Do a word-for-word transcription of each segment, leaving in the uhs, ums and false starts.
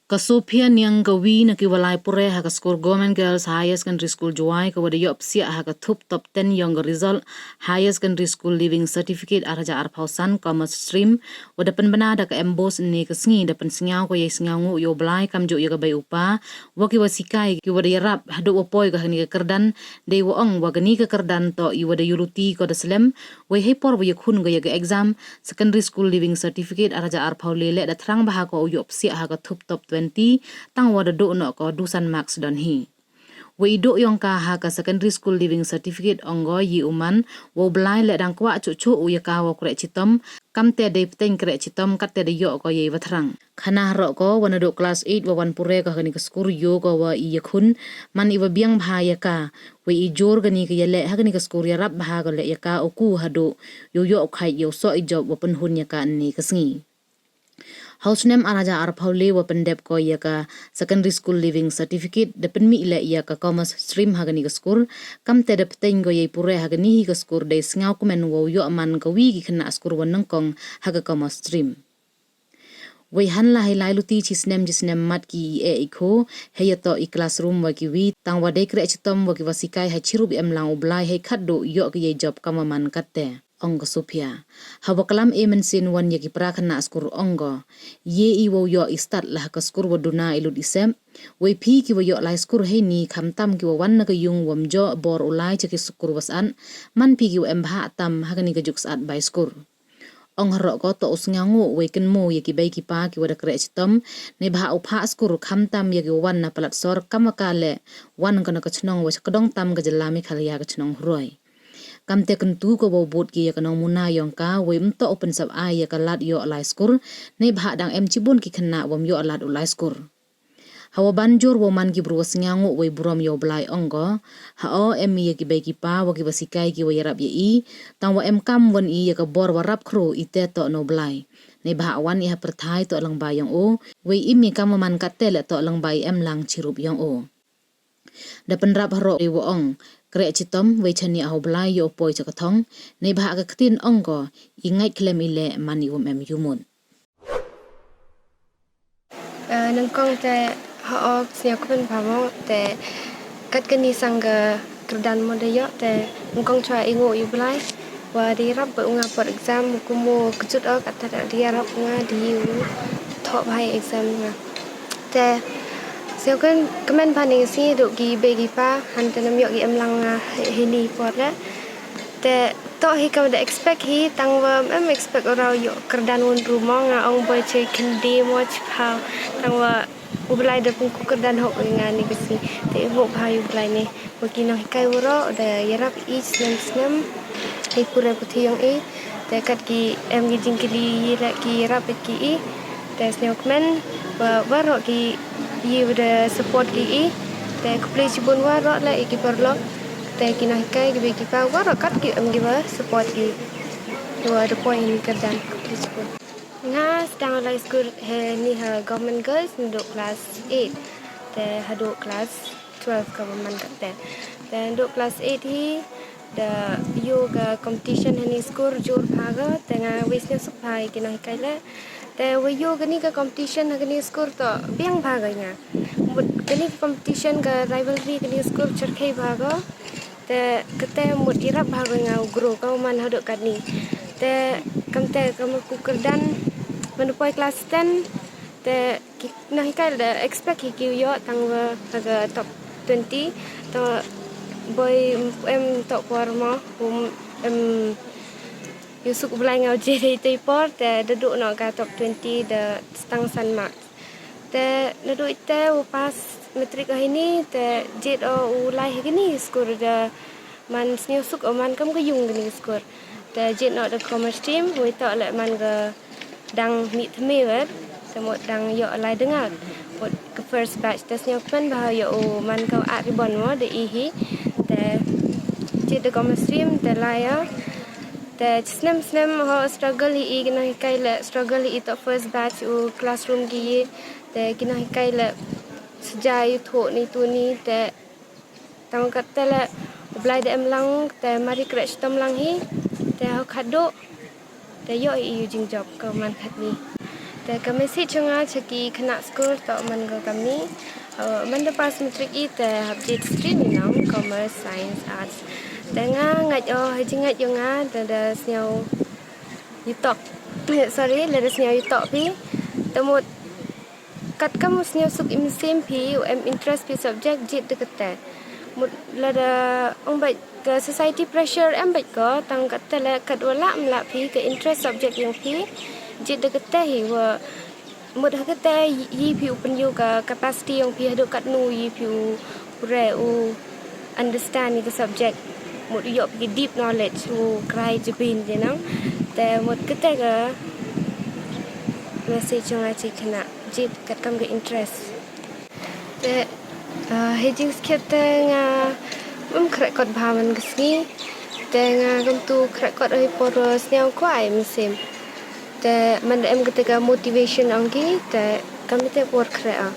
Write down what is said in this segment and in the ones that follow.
Ka Sophia Niang ka wi na ki wa lai pure ha ka skur Government Girls Higher Secondary School Jowai ka wa da yoh psiah ha ka thup top ten yong ka result Higher Secondary School Leaving Certificate ar hajar arphaw san Commerce Stream, wa da pynbna da ka MBOSE ynne ka sngi, da pynsngew ko ya i sngewnguh ya u Blai kamjooh ya ka bei u pa wa ki wa sikai ki wa da yarap haduh wa poi ko ha kani ka kyrdan, dei wa ong wa kani ka kyrdan toh i wa da yoh luti ko da slem, wei hei por wa yakhun ko ya ka exam Secondary School Leaving Certificate ar hajar arphaw le le da thrang bha ko u yoh psiah ha ka thup top twenty, tang wa da duh noh ko du san marks don hi. Wei i duh yong ka ha ka Secondary School Leaving Certificate ong ko ya u man wa u Blai le dang kwah chuh chuh u ya ka wa u kreh chitom, kamte dei pteng kreh chitom katte da yoh ko ya i wa thrang. Khana haroh ko wa naduh class eight wa wan pure ko ha kani ka skur yoh ko wa i yakhun man i wa biang bha ya ka, wei i jur kani ka ya le ha kani ka skur yarap bha ko le ya ka u ku haduh yow yoh u khait yow soh i job wa pynhun ya ka ynne ka sngi. Ha u snem ar hajar arphaw le wa pyndep ko ya ka Secondary School Leaving Certificate da pynmih le ya ka Commerce Stream ha kani ka skur, kamte da pteng ko ya i pure ha kani hi ka skur dei sngew kmen wa u yoh man ka wi ki khynnah skur wa nyngkong ha ka Commerce Stream. Wei han la hei lai luti chi snem chi snem mat ki i e i kho, hei ya toh i classroom wa ki wi, tang wa dei kreh chitom wa ki wa sikai ha chirup i emlang u Blai hei khatduh yoh ki ya i job kam wa man katte, ong ka Sophia. Ha wa klam e mynsiem wan ya ki para khynnah skur ong ko, ye i wa u yoh i stad la ha ka skur wa duna i lut i sep, wei phi ki wa yoh lai skur hei ni khamtam ki wa wan na ka yung wa mjoh bor u lai cha ki skur wa sat, man phi ki wa em bha tam ha kani ka juk sat bai skur. Ong haroh ko toh u sngewnguh wei kynmaw ya ki bei ki pa ki wa da kreh chitom, neibhah u phah skur khamtam ya ki wa wan na palat sor kam wa ka le wan ko na ka chnong wa cha kdong tam ka jylla Meghalaya ka chnong Huroi. Kamte kyntu ko wa u bud ki ya ka nongmuna yong ka wei ym toh u pynsap ai ya ka lad yoh lai skur, neibhah dang em chibun ki khynnah wa ym yoh lad u lai skur. Ha wa ban jur wa man ki bru wa sngewnguh wei burom ya u Blai ong ko, ha o em i ya ki bei ki pa wa ki wa sikai ki wa yarap ya i, tang wa em kam wan i ya ka bor wa rap khru i te toh na u Blai. Neibhah wan i ha pyrthai toh lyngba yong u, wei im i kam wa man katte le toh lyngba i emlang chirup yong u. Da pynrap haroh i wa ong, kreh chitom wei chaniah ha u Blai yow poi cha ka thong, neibhah ka ktien ong ko, i ngait khlem i le man i wa ym em yumut. Eh, nyngkong te ha o sñiaw kmen bha mo te kat kani sang ka kyrdan mo da yoh te nyngkong chwa i nguh ya u Blai wa da yarap bha u nga por exam, u kumo kjut o kat ta da yarap nga da yoh thoh bha exam nga. Te sñiaw kmen, kmen bha ni si du ki bei ki pa, han te nam yoh ki emlang nga hini por le. Te toh hi ka da expect hi, tang wa em expect u rau yoh kyrdan won ru mo, nga ong boi che khyndai mo chiphaw, tang wa u Blai da pynku kyrdan hok nga ni ka sngi. Te i hok bha ya u Blai ni wa ki nonghikai waroh da yarap i snem snem, i pure puthi yong i. Te kat ki em ki jingkylli i le ki yarap ki i. Te sñiaw kmen wa waroh ki i wa da support ki i. Te khublei chibun waroh le i ki paralok. Te ki nonghikai ki bei ki pa waroh kat ki em ki wa support ki wa da poi hini kyrdan. Khublei chibun. Nga sdang lai skur hini ha Government Girls naduh class eight te haduh class twelve ka wa man katte. Te naduh class eight hi da yoh ka competition hini skur jur bha ka, te nga wei sñiaw suk bha ya ki nonghikai le. Te wei yoh kani ka competition ha kani skur toh biang bha ka nga. Mut kani ka competition ka rivalry kani skur chyrkhei bha ka. Te kate mut yarap bha ka nga u grow ka u man haduh katni. Te kamte ka mut ku kyrdan man poi class ten. Te ki nonghikai da expect hi ki u yoh tang wa ha ka top twenty. Te boi em toh por mo, um, em, yow suk u Blai nga u je dei te por te da duh noh ka top twenty da stang san marks. Te naduh ite u pass matric o hini te jied o u lai ha kini skur da man sñiaw suk o man kam ka yung kini skur. Te jied noh da commerce stream, wei toh le man ka dang mih thymme wet, te mut dang yoh lai dnga. Mut ka first batch te sñiaw kmen bha yoh u man ka ar ribbon mo da i hi. Te jied da commerce stream te lai o. Te snem snem ho struggle hi i ki nonghikai le, struggle hi i toh first batch u classroom ki i. Te ki nonghikai le sja i thoh ni tu ni te tang kat te le u Blai da em lang te mari kreh chitom lang hi. Te ho khatduh te yoh i u jingjop ka man khatni. Te ka message yong nga cha ki khynnah skul toh man ko kamni. Uh, man da pass matric i te hap jied stream i nong, commerce, science, arts. Te nga ngait o, ha jingngait yong nga te da sniaw yu tok. Sorry, lada sniaw yu tok phi. Te mut kat kam u sniaw suk im sim phi, u em interest phi subject, jied da kate. Mut lada ong bait ka society pressure em bait ko, tang kate le kat wa lah mlah phi ka interest subject yong phi, jied da kate hi wa mut ha kate yi phi u pynyoh ka capacity yong phi haduh katnu yi phi u re u understand i ka subject. Mut u yoh phi ki deep knowledge u krai jabin je nang. Te mut kate ka message yong nga chi khynnah, jied kat kam ka interest. Te, uh, ha jingskhiat te nga, um, khreh kot bha man ka sngi. Te nga kam tu khreh kot oi por sniaw kwai mynsiem. Te man em kate ka motivation ong ki, te kam te por khreh a.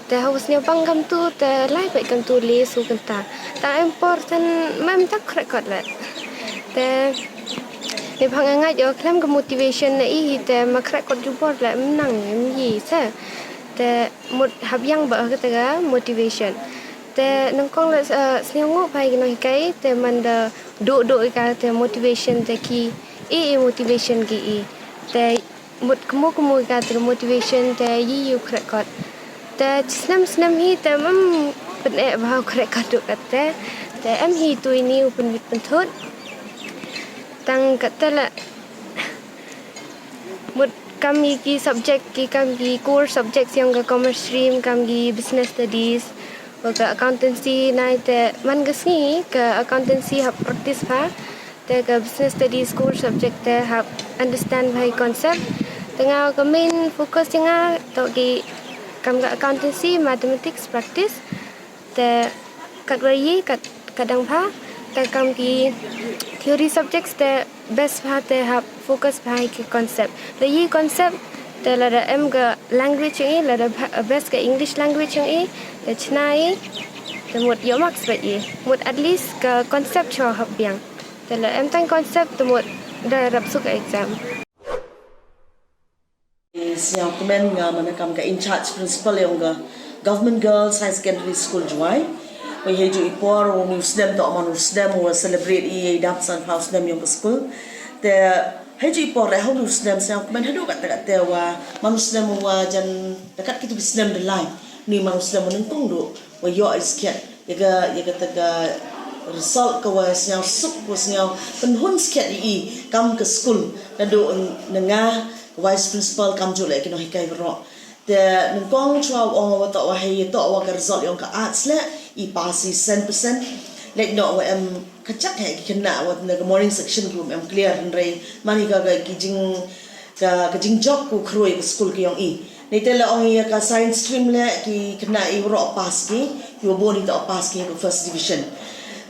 Te ha u sniaw pang kam tu, te lai pait kam tu le su kynta. Ta em por ten mem tak khreh kot le. Te, ne phang ngai o khlem ka motivation na i hi te ma khreh kot ju por le, mnang, myi se. Te mut hap yang ba kate ka motivation. Te nyngkong le, uh, sniaw ngu phai ki nonghikai, te man da do do i ka te motivation te ki, i, i motivation ki i. Te mut kmu kmu i ka te motivation te yi yu khreh kot. Te snem snem hi te mem pyneh ba u khreh kot du kate. Te em hi tu ini u pynbit pynthut. Tang kate le mut kam i ki subject ki kam ki core subject yong ka commerce stream, kam ki business studies, wa ka accountancy, nai te man ka sngi ka accountancy hap practice bha. Te ka business studies core subject te hap understand bha i concept. Te nga ka main focus yong nga toh ki kam ka accountancy, mathematics practice. Te kat wa yi, kat, kat dang bha, te kam ki theory subjects te best bha te hap focus bha ki concept. Te yi concept, te lada em ka language yong i, lada bha-, best ka English language yong i, te chna i, te mut yoh marks bait i. Mut at least ka concept cho hap biang. Te la em tang concept te mut da rap suk exam. Sniaw kmen nga man kam ka in charge principal yong ka Government Girls High Secondary School Jowai. Wei hei ju i por u ni u snem toh man u snem u celebrate i dap san phaw snem yong ka school. Te hei ju i por le hau ni u snem sniaw kmen hadu kat kat te wa man u snem wa jan dekat kitu ki snem de lai. Ni man u snem u nyngkong du wa yoh i skhiat. Ya ka, ya ka ta ka result ka wa sniaw suk, wa sniaw pynhun skhiat i kam ka school. Nadu na nga, vice principal kam ju le ki nonghikai baroh. Te nyngkong chwa ong wa toh wa hei toh wa ka result yong ka arts le, i pass i cent percent. Lek noh wa em kachak he ki khynnah wa na ka morning section ki wa em clear hynrei man hi ka, ka ki jing ka, ka jingjop ku khroi ka school ki yong i. Ni te la ong i ya ka science stream le ki khynnah i waroh pass ki, ki wa bun i toh pass ki ka first division.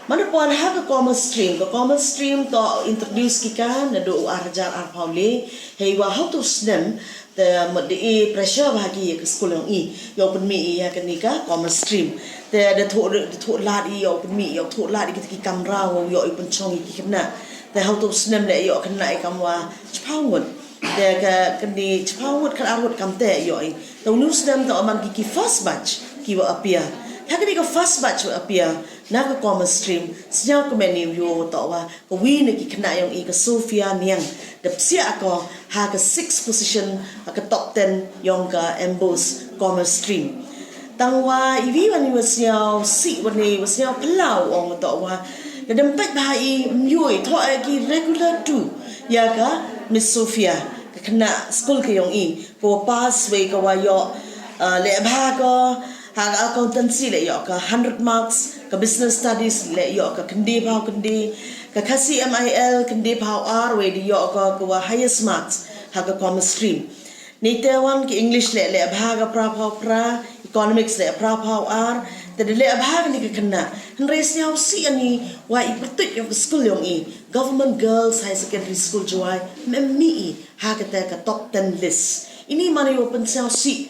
Man da pon ha ka commerce stream, ka commerce stream toh introduce ki ka nadu u ar hajar ar phaw le, hei wa hau tu snem, te mut de i pressure bha ki ya ka school yong i, yow pynmih i ya ka ni ka commerce stream. Te da thoh, da thoh lad i yow pynmih, yow thoh lad i ki, ki kamra wa yow i pynchong i ki khynnah. Te hau tu snem le yow khynnah i kam wa chiphaw ngut. Te ka, ka ni chiphaw ngut khat ar ngut kam te yow i. Te u ni u snem toh man ki, ki first batch ki wa appear. Ha ka ni ka first batch wa appear na ka commerce stream, sniaw kmen i yow toh wa ka wi na ki khynnah yong i ka Sophia Niang. Da psiah ko ha ka sixth position ha ka top ten yong ka MBOSE commerce stream. Tang wa i wi wan i wa sniaw sih wan i wa sniaw phyllaw ong toh wa. Lada em pait bha i myu i thoh ki regular tu ya ka Miss Sophia, ka khynnah school ka yong i. Ko pass wei ka wa yoh, uh, le bha ko ha ka accountancy le yoh ka hundred marks, ka business studies le yoh ka khyndai phaw khyndai, ka Khasi MIL khyndai phaw ar wei de yoh ka, ka wa highest marks ha ka commerce stream. Ni te wan ki English le, le bha ka phra phaw phra, economics le phra phaw ar, te de le bha ka ni ka khynnah. Hynrei sniaw sih ani wa i pyrtuit yong ka school yong i, Government Girls High Secondary School Jowai, mem mih i ha ka te ka top ten list. Ini man i wa pynsniaw sih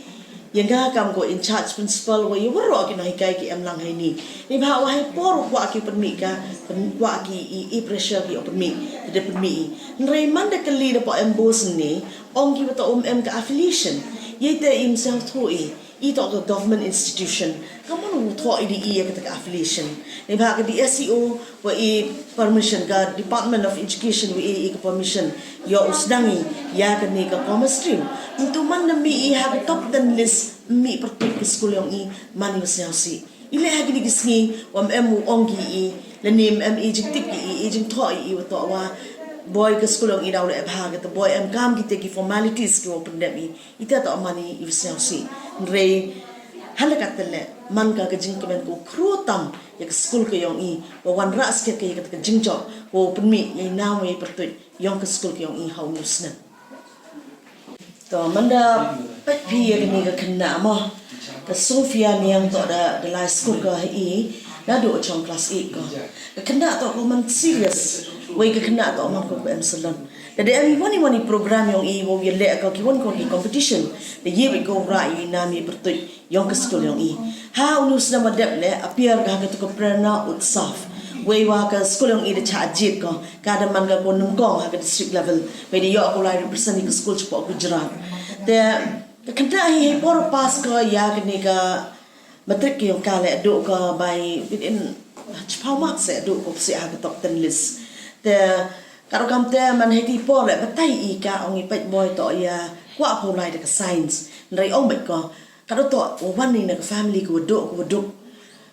Ya nga kam ko in charge principal wa ya waroh ki nonghikai ki em lang heini. Neibhah wa hei por kwah ki pynmih ka, pyn-, kwah ki i, i pressure ki o pynmih, te da pynmih i. Hynrei man da kylli da poh em boss ni, ong ki wa toh um em ka affiliation. Yei te im sngewthuh i, i toh ka government institution. Ka mon u thoh i di i ya ka affiliation. Neibhah ka D S E O, wa i permission ka Department of Education, wa i, i ka permission yow u sdang i ya kani ka commerce stream. Ntu man da mih i ha ka top ten list, mih pyrtuit ka school yong i, man i wa sngewsih. I leh ha kini ki sngi wa em u ong ki i, lane em i jingtip ki i, i jingthoh i, i wa toh wa boi ka school yong i daw leh bha, kata boi em kam kite ki formalities ki wa pyndep i. Ita toh man i wa sngewsih. Hynrei hale kat te leh, man ka ka jingkmen ko khru tam ya ka school ka yong i, wa wanrah skhet ka ya ka jingjop ko pynmih ya i nam wa i pyrtuit yong ka school ka yong i ha u snem. To man da peit phi ya kani ka khynnah mo, ka Sophia Niang toh da, da lai school ka ha i, naduh chong class eight ko. Ka khynnah toh ko man serious, wei ka khynnah toh man ko em salon. Da da em i wan i wan i program yong i, wow ya leh ka ki wan ko ki competition. Da ye wei ko rah i nam i pyrtuit yong ka school yong i. Ha u snem wa dep leh, appear ka ha ka tu ka Prerna Utsav. Wei wa ka school yong i da chah jied ko, ka da man ka ko nyngkong ha ka district level. Wei da yoh ko lai represent i ka school chapoh Gujarat. Te ka khynnah hi hei por pass ko ya kani ka matric ka yong ka leh, duh ko bai within chiphaw marks, eh, duh ko psiah ha ka top ten list. Te ka rukom te man hei ti por leh batai i ka ong i peit boi toh ya kwah phaw lai da ka science. Hynrei ong beit ko, ka toh wa wan i na ka family ka wa duh, ka wa duh,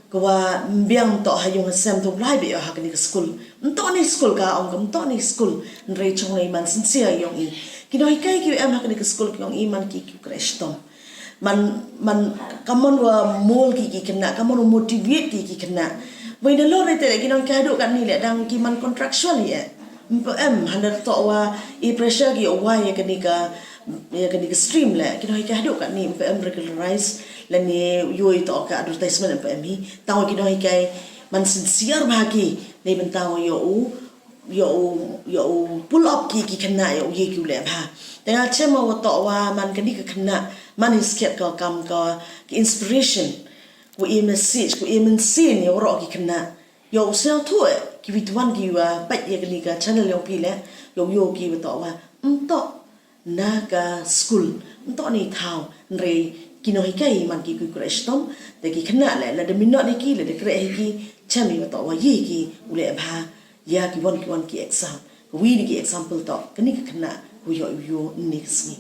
ka wa mbiang toh ha yung ha sem, tu lai beit ha kani ka school. Ntoh ni school ka ong ka, ntoh ni school. Hynrei chong nei man sincere yong i. Ki nonghikai ki em ha kani ka school ki yong i man ki, ki kre shitom. Man, man, ka mon wa mold ki ki khynnah, ka mon wa motivate ki ki khynnah. Wei na lor te ki nonghikai haduh katni leh dang ki man contractual i eh. Ym pu em, hana toh wa i pressure ki o wai ya kani ka, ya kani ka stream leh. Ki nonghikai haduh katni ym pu em regularize, lane yoh i toh ka advertisement ym pu em hi. Tang wa ki nonghikai man sincere bha ki, nei bynta wa yoh u, yoh u, yoh u pull up ki ki khynnah yow ye ki u leh bha. Te nga chem wa toh wa man kani ka khynnah, man i skhet ka kam ka, ka inspiration, wa i message, wa i mynsiem ya waroh ki khynnah. Yow sngewthuh eh, ki wi tu wan ki wa peit ya kani ka channel yong phi leh, yow yoh ki wa toh wa ntoh na ka school, ntoh ni thaw, hynrei ki nonghikai man ki ki kre shitom. Te ki khynnah leh, lada minot hi ki, lada kre hi ki, chem i wa toh wa ye ki u leh bha ya ki wan ki wan ki exam. Ka wi ni ki example toh kani ka khynnah wa yoh i yoh ni ka sngi.